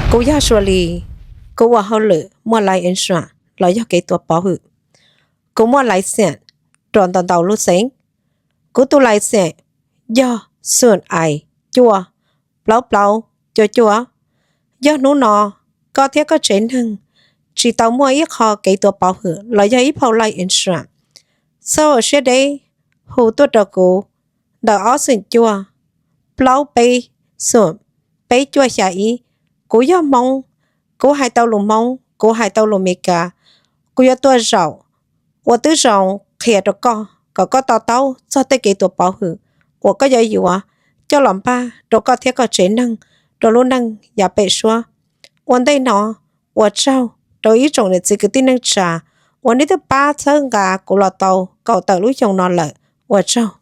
Kuv yog Sua Lis. Kuv ua hauj lwm muaj life insurance los yog kev tuav pov hwm. Kuv muaj license rau ntau ntau lub xeev. Kuv tus license yog xoom ais cuaj plaub plaub cuaj cuaj. Yog hnub no koj thiab koj tsev neeg tsis tau muaj ib qho kev tuav pov hwm los yog ib phau life insurance, txhob ua siab deb, hu tuaj rau kuv ntawm ob xoom cuaj plaub peb xoom peb cuaj xya ib. Kuv yog Hmoob, kuv hais tau lus Hmoob, kuv hais tau lus Meskas. Kuv yuav tuaj zaum ua tib zoo qhia rau koj kom koj to taub txog tej kev tuav pov hwm uas koj yuav yuav coj los npaj rau koj thiab koj tsev neeg rau lub neej yav pem suab. Ua ntej no, ua tsaug rau ib tsoom niam txiv kwv tij neej tsa uas nej twb pab txhawb nqa kuv los tau kaum tawm lub xyoo no lawm. Ua tsaug.